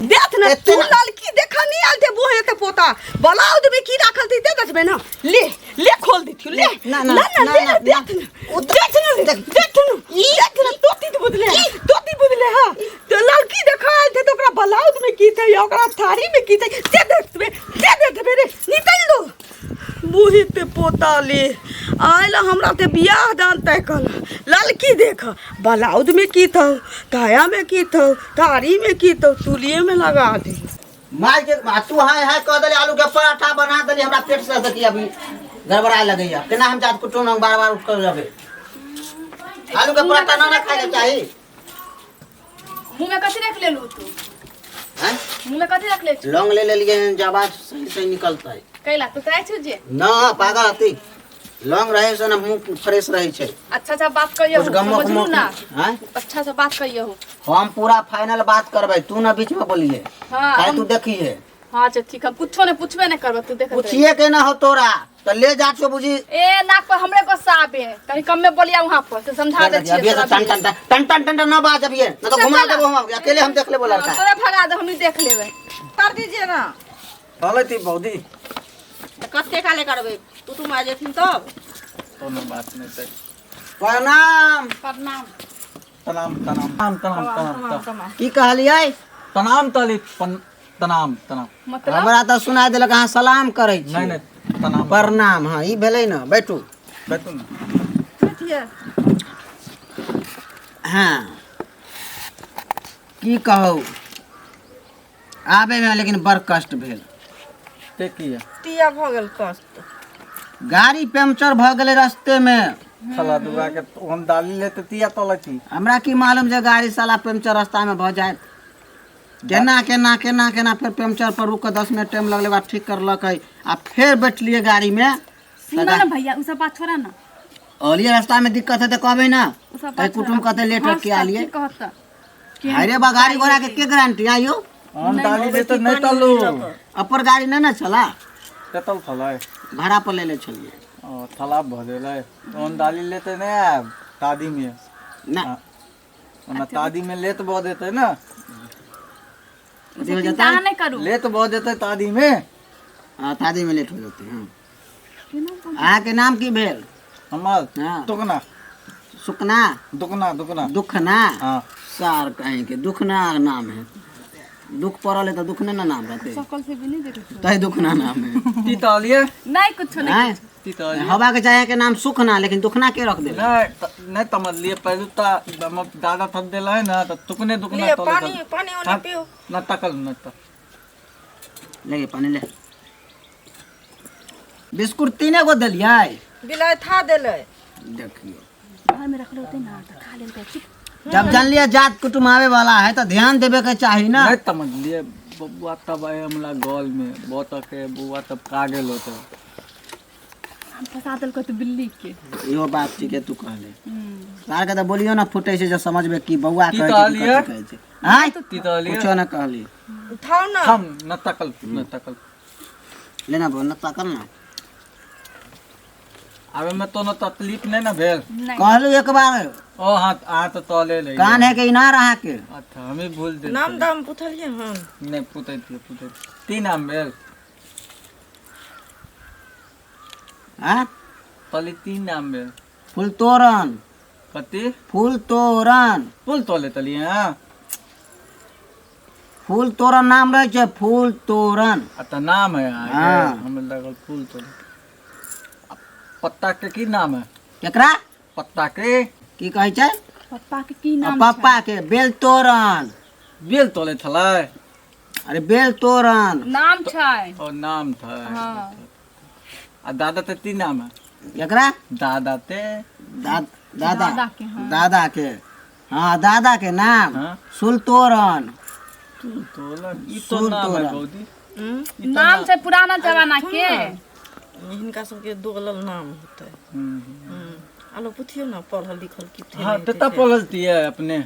देख न एते तू ना- ललकी देखा नहीं आल थे बोहे ते पोता बलाउ देबे की राखल थी ते देखबे ना ले ले खोल दी थी ले ना, ना, ना ना, ले ना, देख न देख न देख न देख न तोती तो बुदले तोती बुदले हां तो ललकी देखा आल थे तो ओकरा बलाउद में की थे या ओकरा थारी में की थे ते देखबे ते देखबे रे निकल दो बूढ़ी ते पोता ले आयल हमरा ते बियाह दान तय कल ललकी देख ब्लाउज में की थौ काया में की थौ थारी में की थौ चूल्हे में लगा दे मार के आ तू हाय हाय कह देली आलू के पराठा बना देली हमरा पेट से देखी अभी गड़बड़ाए लगैया केना हम जात कुटुम बार बार उठ कर रहबे आलू के पराठा ना ना खाए के चाही मुँह में कथी रख लेलू तू हैं मुँह में कथी रख ले छी लौंग ले लेलिए हन जे आवाज सही सही निकलतै कैला तू तऽ छी जे ना पागल हती लौंग रहे से ना मुंह फ्रेश रहे छै अच्छा अच्छा बात कहियो कुछ गमक समझलू मक ना हैं अच्छा से बात कहियो हम पूरा फाइनल बात करबै तू ना बीच में बोलिए हाँ काहे हम तू देखिए हाँ अच्छा ठीक हम कुछो नहीं पूछबे नहीं करबे तू देखत रही। पूछिए के ना हो तोरा तो ले जा छो बुझी ए नाक पर हमरे गुस्सा आबे कहीं कम में बोलिया वहां पर तो समझा दे अभी छियै तो टन टन टन टन टन टन टन ना बाज अभी ना तो घुमा देबो हम अकेले हम देख लेबो लड़का तोरे भगा दे हमनी देख लेबे कर दीजिए ना चलै थी भौजी तऽ कते काले करबै तू तुम आ जेथिन तब कोनो बात नहीं छै प्रणाम प्रणाम प्रणाम प्रणाम प्रणाम प्रणाम प्रणाम की कहलियै प्रणाम तली प्रणाम प्रणाम मतलब हमरा तऽ सुना देलक अहाँ सलाम करै छी नहीं नहीं प्रणाम प्रणाम हाँ ई भेलै ने बैठू बैठू ना हाँ की कहू आबेमे लेकिन बड़ कष्ट भेल ते की है टिया भऽ गेल कष्ट गाड़ी पंक्चर भऽ गेलै रस्तेमे साला दुआ के हम डाली लेते तिया तले थी हमरा की मालूम जे गाड़ी साला पंक्चर रास्तामे भऽ जायत केना केना केना केना फेर पंक्चर पर रुक कऽ 10 मिनट टाइम लगलै बाद ठीक करलकै आ फेर बैठलियै गाड़ीमे सुनो ना भैया उ सब बात छोड़ा ना अलिए रास्तामे दिक्कत है तऽ कहबै ना उ सब कहीं बात कुटुम कहते लेट हाँ, के आलिए की कहत तऽ अरे बा गाड़ी घोड़ा के के गारंटी आइयो हम डाली लेते नहीं तलू अपर गाड़ी नहीं ना छला केतल थलै भाड़ा पर ले ले छलिए ओ थला भऽ गेलै हम डाली लेते नहीं आयब तादी में ना ओना तादी में लेत भऽ जेतै ना अथी हो चिंता जाता नहीं करू लेत भऽ जेतै तादी में हाँ तादी में लेट हो जाते हैं अहाँके नाम की भेल हमर हाँ दुगना सुकना दुगना दुगना दुखना हाँ सार कहीं के दुखना नाम है दुख पड़ल है तो दुखने ना नाम रहते सकल से भी नहीं देखै तै दुखना नाम है ती तलिए नहीं कुछो नहीं हैं? ती तलिए हवा के चाहे के नाम सुखना लेकिन दुखना के रख देला नहीं नहीं तमलिए पहले ता हमर दादा थक देला है ना तो तुकने दुकना लिए तले पानी तल पानी ओने हाँ। पियो ना तकल न त ले पानी ले बिस्कुट तीने गो देलियै बिलाइ था देलै देखियो घर में रखले होते ना तो खा लेते चुप जब जानलिए जात कुटुम आवे वाला है तो ध्यान देवे के चाही ना नहीं तमलिए बबुआ तब आए हमला गल में बहुत के बबुआ तब का गेल होते हम फंसा देलको तो बिल्ली के इहो बात ठीक है तू कहले सार के तो बोलियो ना फूटे छै जे समझबे की बौआ की कहै छै की कहलियै? कथी कहै छै आँय ती तलिए कुछो ना कहली उठाउ ना हम न तकल न तकल लेना बोल ना ताकल ना आवे में तो न तकलीफ नहीं ना भेल नहीं कहलू एक बार ओ हाँ आ तो तले ले कान है के इनार अहाँ के अच्छा हमें भूल दे नाम दाम पुछलियै हन नहीं पूछे थे पूछे तीन नाम भेल आँ तली तीन नाम भेल फूल तोरन कति फूल तोरन फूल तोले तली हाँ फूल तोरन नाम रहै छै फूल तोरन आ तऽ नाम है अहाँके हाँ। हमें लगल फूल तोले आ पत्ता के की नाम है केकरा पत्ता के की कहै छै पप्पा के की नाम पप्पा के बेल तोरन बेल तोले छलै अरे बेल तोरन नाम छै और नाम था हाँ आ दादा ते तीन नाम है केकरा दादा ते दादा दादा के, हाँ। दादा के हाँ दादा के नाम हाँ। सुलतोरन तोलन ई तो सुन नाम है तोलन। बौदी नाम छै पुराना जमाना के हिनका सबके दोगलल नाम होतै हम्म। आलो पुछियौ ने पढ़ल लिखल की थे हाँ तेता पढ़ल तिये अपने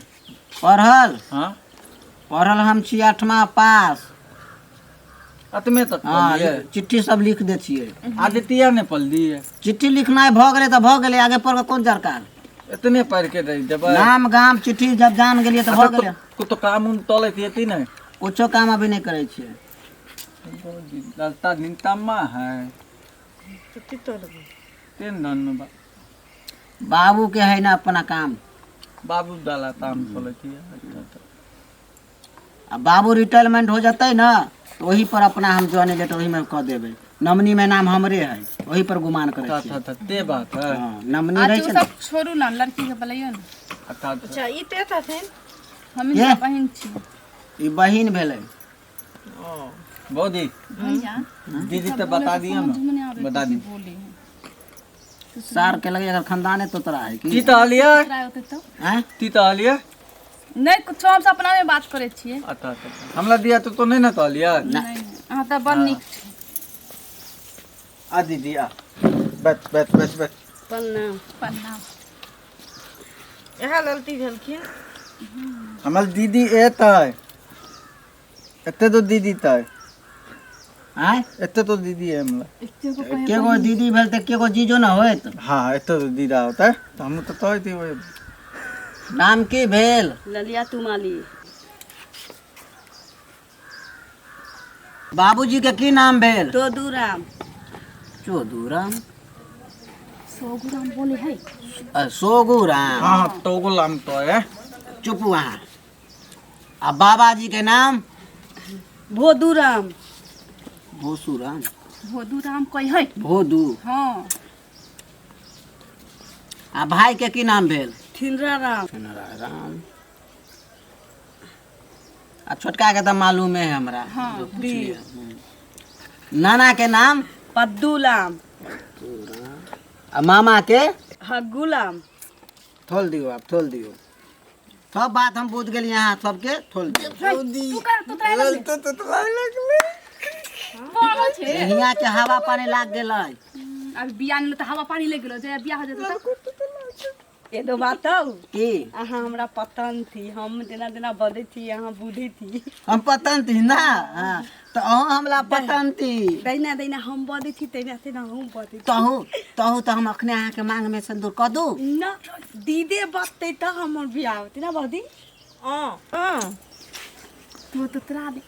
पढ़ल हाँ पढ़ल हम छी आठमा पास अतमे तक हाँ पढ़लियै चिट्ठी सब लिख दै छियै आदित्य ने पढ़लियै चिट्ठी लिखनाइ भऽ गेलै तऽ भऽ गेलै आगे पढ़ कऽ कोन दरकार इतने पढ़ के रह देबै नाम गाम चिट्ठी जब जान गेलियै तऽ भऽ गेलै कुछ तो काम उम तले थिए ती नहीं कुछो काम अभी नहि करै छियै। ललता नितामा है तीन धन में बाबू के है ना अपना काम। बाबू डाला ताम चलै छी। अच्छा अच्छा। आ बाबू रिटायरमेंट हो जतै ना तो वही पर अपना हम ज्वाइन लेटर वही में कऽ देबै। नमनी में नाम हमरे है, वही पर गुमान करै अच्छा छियै। अच्छा अच्छा, ते बात है। हाँ, नमनी अच्छा रहै ओ छै ने। सब छोड़ू ना, लड़की के बोलैयो ना। अच्छा अच्छा। अच्छा, ई ते छथिन? हम ये? हिनका बहिन छी। ई बहिन भेलै। बौदी भैया दीदी तो बता दिया ना, बता दी। बोले हैं सार के लगे अगर खानदाने तोतरा है की की कहलियै? तोतरा होतै तो हैं? की कहलियै? नहि कुछो, हम सब अपना में बात करै छियै। अच्छा अच्छा, हमरा दिया तो तो नहीं ना कहलियै। नहि, अहाँ तऽ बड़ नीक छी। आ दीदी आ, बैठ बैठ बैठ बैठ। प्रणाम। प्रणाम। इएह ललती भेलखिन? हमर दीदी एतै, एते तो दीदी तै। आँय? एते तो दीदी है हमरा। एके गो दीदी भेल तऽ एके गो जीजो न होइत। हाँ, एते तो दीदा होतै तऽ हमहूँ तऽ कहै थी ओहि। नाम की भेल? ललिया तुमाली। बाबूजी के की नाम भेल? तोदूराम। चोदूराम? सोगुराम बोले है। सोगुराम। हाँ हाँ, तो गुलाम तो है। चुप वहाँ। आ बाबाजी के नाम? भोदूराम। भोसुराम? भोदूराम कही है। भोदू। हाँ। आ भाई के की नाम भेल? थिनराराम। राम। आ छोटका के तऽ मालूमे है हमरा। हाँ। जो पुछलियै। नाना के नाम? पद्दूलाम। आ मामा के? हग्गूलाम। थोल दियौ, आब थोल दियौ। सब बात हम बुझ गेलियै, अहाँ सबके थोल दियौ। तू कर तोतरा लगलै। पागल छै। हियाँ के हवा पानी लाग गेलै। अभी बियाह नहि तऽ हवा पानी लागि गेलो, जहिया बियाह हो जेतै तऽ एगो बात हौ। की? अहाँ हमरा पतन थी, हम जेना जेना बजै थी अहाँ बुझै थी। हम पतन थी ना? हाँ, तऽ अहूँ हमरा पतन थी। तहिना तहिना हम बजै थी, तहिना तहिना हम बजै थी। तहू तहू तऽ हम अखने अहाँके मांग में सिन्दूर कऽ दू। ना, दीदे बजतै तऽ हमर बियाह होतै ना बौदी। तू तोतरा दे।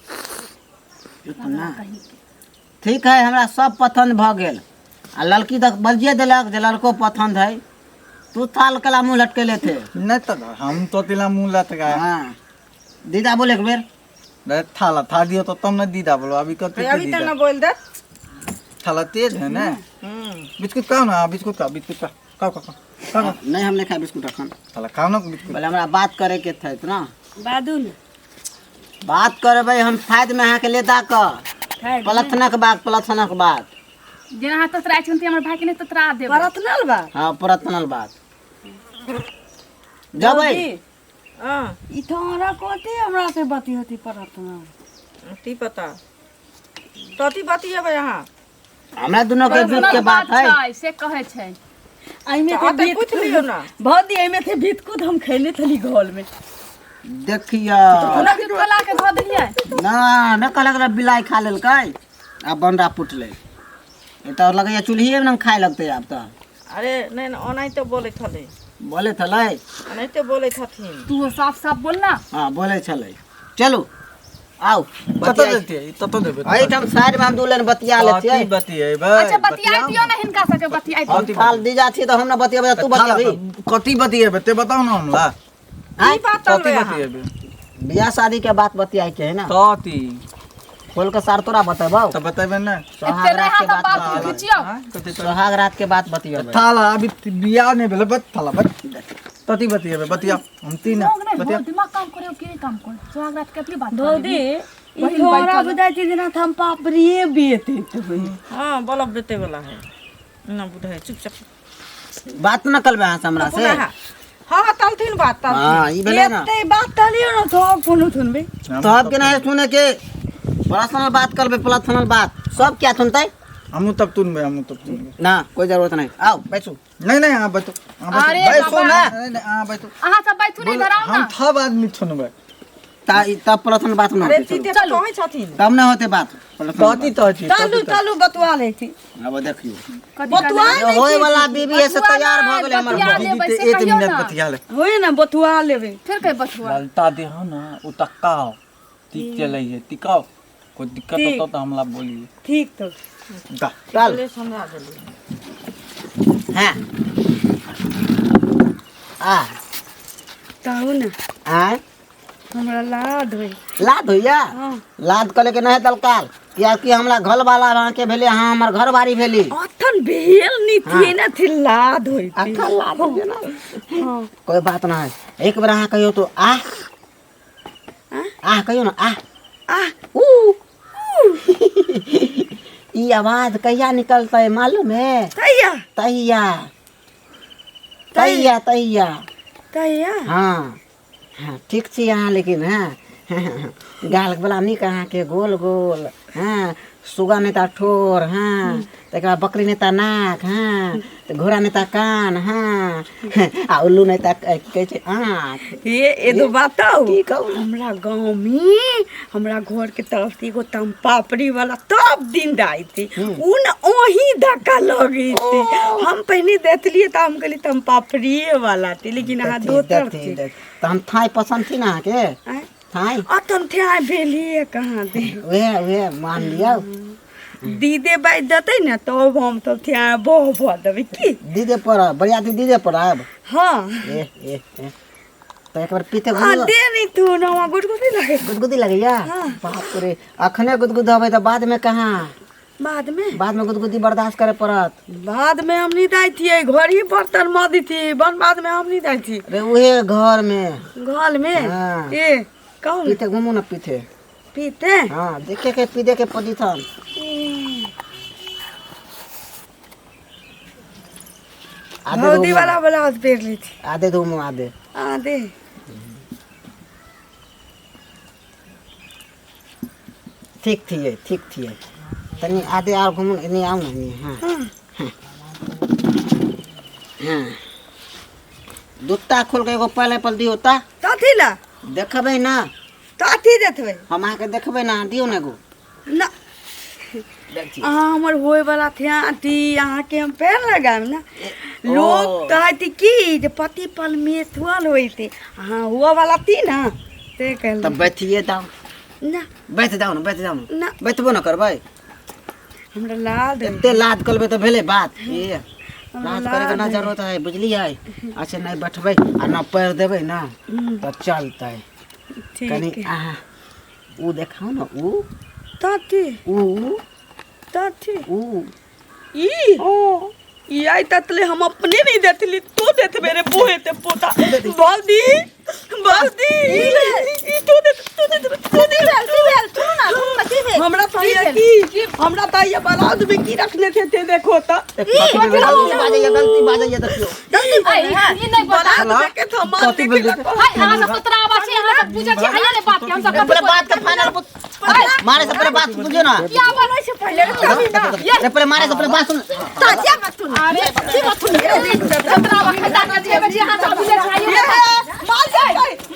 ना ठीक है, हमरा सब पसंद भऽ गेल। आ लड़की तऽ बजिए देलक जे लड़को पसंद है। तू थाल कला मुँह लटकेले थे। नहीं तो हम तो तिला मुँह लटका। हाँ, दीदा बोले एक बेर। नहीं, थाला था दियो तो तुम ना दीदा बोलो अभी कते के अभी दीदा। तक ना बोल दे। थाला तेज है ना। बिस्कुट खाओ ना, बिस्कुट खाओ, बिस्कुट खाओ, खाओ खाओ खाओ खाओ। नहीं, हम नहीं खाए बिस्कुट अखन। थाला खाओ ना बिस्कुट। बोले हमरा बात करे के थे ना। बादू ने बात करबै हम फायद में अहाँके लेता कऽ पलथनक बात, पलथनक बात। जेना अहाँ तोतरा छी हमर भाई के नहि तोतरा देबै। परतनल बा। हाँ, परतनल बात जबै। हाँ। ई तोरा कथी हमरा से बती होती परतनल? ती पता तती बतियेबै अहाँ। हमरा दुनू के बीच के बात है से कहै छै। एहिमे तऽ थे पूछ लियौ ना। भौजी, एहिमे थे बिस्कुट हम खैले थली घोल में। देखियो कला के धऽ देलियै। ना ना, कहलक रह बिलाइ खा लेलकै आ बंडा फुटलै। ई तऽ लगैया चूल्हिए मे खाए लगतै आब तऽ। अरे नहीं नहीं, ओनाहिते बोलैत हलै। बोलै छलै? ओनाहिते बोलैत हथिन। तू साफ साफ बोल ना। हाँ, बोलै छलै। चलू आउ। कतऽ देतियै? ततऽ देबै? एहिठाम साइड मे हम दू लाइन बतिया लै छियै। कथी बतियेबै? अच्छा बतियाइ दियौ ने हिनका सबके, बतियाइ दियौ। हम थाल दी जा छी तऽ हम ना बतियेबै, तू बतियेबी। कथी बतियेबै ते बताउ ना हमरा। आँय? की बात कथी करबै अहाँ? बतियेबै? बियाह शादी के बात बतियाए के है ना। कथी? खोल के सार तोरा बतेबौ। तऽ बतेबै ना। सोहाग एते रात रहा के तऽ बात बात बतियेबै। खिचियौ। हाँ, कथी तऽ- सोहाग रात के बात बतियेबै। थाला अभी बियाह नहीं भेलै, बस थाला बस कथी बतियेबै? बतिया हम तीन दिमाग नहि बतिया। हो, दिमाग काम करे कि नहि काम करे? सोहाग रात के अपने बात भौजी, ई बहिन तोरा बैठल। बुझाइ छै जेना हम पापड़िए बेचैत होइ। हाँ, बलब बेते वाला है ना बुझाइ। चुपचाप बात न करबै अहाँ से हमरा से। पुनः हाँ हाँ, तलथिन बात तलथिन। हाँ, ई भेलै ना। एते बात तलियो ना तो कोनो सुनबै। तब के नहीं सुने के पर्सनल बात करबै, पर्सनल बात सब क्या सुनतै? हमहूँ तब सुनबै, हमहूँ तब सुनबै। ना, कोई जरूरत नहीं, आओ बैठू। नहीं नहीं, अहाँ बैठू, अहाँ बैठू। अरे बैसू बाबा। ना। नहीं नहीं, अहाँ बैठू। अहाँ सब बैठू नहीं, इधर आओ हम ना। सब आदमी सुनबै। ता तब पर्सनल बात न अरे होतै, चलू। तीते तऽ कहै छथिन। तब न होतै बात पर्सनल कथी बात। तऽ छी? तलू तलू बतवा लै छी। अब देखियौ कथी बतुआ करबै? जे होय वाला बीबी है से बतुआ तैयार नहि, भऽ गेलै हमर बतिया बहू। लेबै दीदी से ते एक कहियौ मिनट ना। बतिया ले। होय ना, बतुआ लेबै। फिर कहि बतुआ। ललता दे हो ना, उ तक्का हो। ठीक चलै है टिकाओ कोई दिक्कत ठीक। होता तो हमला बोलिए। ठीक तो। दा। चल। हाँ आ कहू ना। आय। हमरा लाद होई। लाद होइया? हाँ। लाद कले के नहीं दलकाल कियाकि हमरा घर वाला अहाँ के भेले, अहाँ हमर घर बारी भेली। अथन भेल नी थी ना थी लाद होई। अखन लाद होइया ना। हाँ। कोई बात ना है, एक बार अहाँ कहियो तो आह आह कहियो ना आह आह ऊ ई आवाज कहिया निकलतै मालूम है? तैया तहिया तहिया तहिया तैया। हाँ हाँ ठीक छी अहाँ, लेकिन हाँ गाल वाला नीक अहाँके गोल गोल, हाँ सुगा नेता ठोर, हाँ तकर बाद बकरी नेता नाक, हाँ तऽ घोड़ा नेता कान, हाँ आ उल्लू नेता की कहै छै आँख। ये एगो बताउ। की कहू? हमरा गाँव में हमरा घर के तरफ से एगो तम पापड़ी वाला तब दिन दाई थी उन ओही धक्का लगी थी। हम पहले देखलिए तो हम कहली तम पापड़िए वाला थी, लेकिन अहाँ दोसर थी। तऽ हम थाई पसंद थी ना अहाँके? आँय? थाई अतन थे आइ भेलिए कहाँ दे। उहे उहे मान लियौ। दीदे बाजि देतै ने तब हम तब थे बह भऽ देबै की। दीदे पर बरियाती दीदे पर आयब? हाँ। ए ए ए तऽ एक बार पीते हाँ घुमियौ। दे नहीं तू ना वहाँ गुदगुदी लगे। गुदगुदी लगैया? हाँ। बाप रे अखने गुदगुदबै तऽ बाद में कहाँ? बाद में? बाद में गुदगुदी बर्दाश्त करे पड़त। बाद में हम नहीं जाई थी, घर ही बर्तन मादी थी बन, बाद में हम नहीं जाई थी। रे उहे घर में। घर में? हाँ। ए कौन? पीते घुमू ना पीते। पीते? हाँ देखे के पीते के पोजीशन। आधे भौजी धूमो। वाला ब्लाउज पहन ली थी। आधे धूमो आधे। आधे। ठीक थी ठीक थी तनी आधे और घुमू नहीं आऊ ना नहीं। हाँ हाँ। हाँ जुत्ता खोल के एगो पहले पर दियो ता। कथी ला? देखबै ना। कथी देखबै? हम अहाँके देखबै ना, दियो ना एगो। ना अहाँ हमर होए वाला थे आंटी, अहाँके हम पैर लगाएब ना। लोग कहत की जे पति परमेश्वर होइते, अहाँ हुआ वाला थी ना ते कहल। तब बैठिए दाओ ना। बैठ जाओ ना, बैठ जाओ ना। ना। बैठबो ना करबै। हमरा लाद एते लाद करबै तऽ भेलै बात। ए हमरा लाद करे के ना लाद जरूरत है बुझलियै। अच्छा नहीं बैठबै आ ना पैर देबै ना तऽ चलतै। ठीक कनी है। अहाँ ऊ देखाउ ना ऊ। ताती। ऊ। ताती। ऊ। ई। ई आई ततले हम अपने नहीं देतली, तू देत मेरे बोहे ते पोता। बोल दी बोल दी ई तू देत तू देत तू दे। हमरा ताइया की हमरा ताइया ब्लाउज में की रखने थे ते देखो त। गलती बाजैया गलती बाजैया देखियो। ई नहीं बता। ब्लाउज देखे तो हम कथी भेल देखे? हाय अहाँ सब तोरा आवाज छै, अहाँ सब पूछै छी आइए ने बात के हम सब पहले बात के फाइनल मारे से पहले बात बुझियो ना। क्या बोलै छै पहिले रे पहले मारे से पहले बात सुन। ताजिया मत सुन। अरे की मत सुन। तोरा आवाज खता के दिए छी, अहाँ सब पूछै छी आइए ने। माल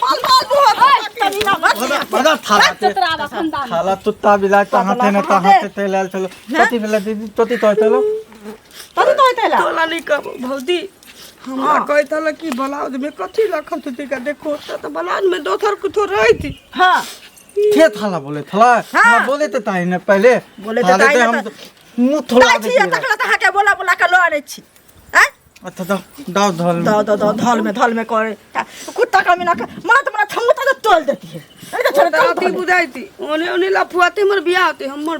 माल माल बोहा तनी ना मत। बड़ा थाला तोरा आवाज खानदान। थाला तुत्ता बिला तहाँ थे ना तहाँ थे ते लाल चलो कथी भेलै दीदी तोती तो चलो। तनी तो होइते ला। तोला नहीं कहबो भौजी, हमरा कहत हल कि ब्लाउज में कथी रखल थी का देखो त ब्लाउज में दोसर कुछो रही थी। हां थे थाला बोले थाला। हां बोले ते ताई ने पहले बोले ते ताई ने हम मुंह थोड़ा ताई छी तकला त हाके बोला बोला के ल आनै छी। हैं? अच्छा दाओ दाओ धल में। दाओ दाओ धल में धल में करे कुत्ता का मिना के मना त मना छमता त तोल देती है। अरे त बुझाई थी ओने ओने लफुआते हमर बियाह होते हमर।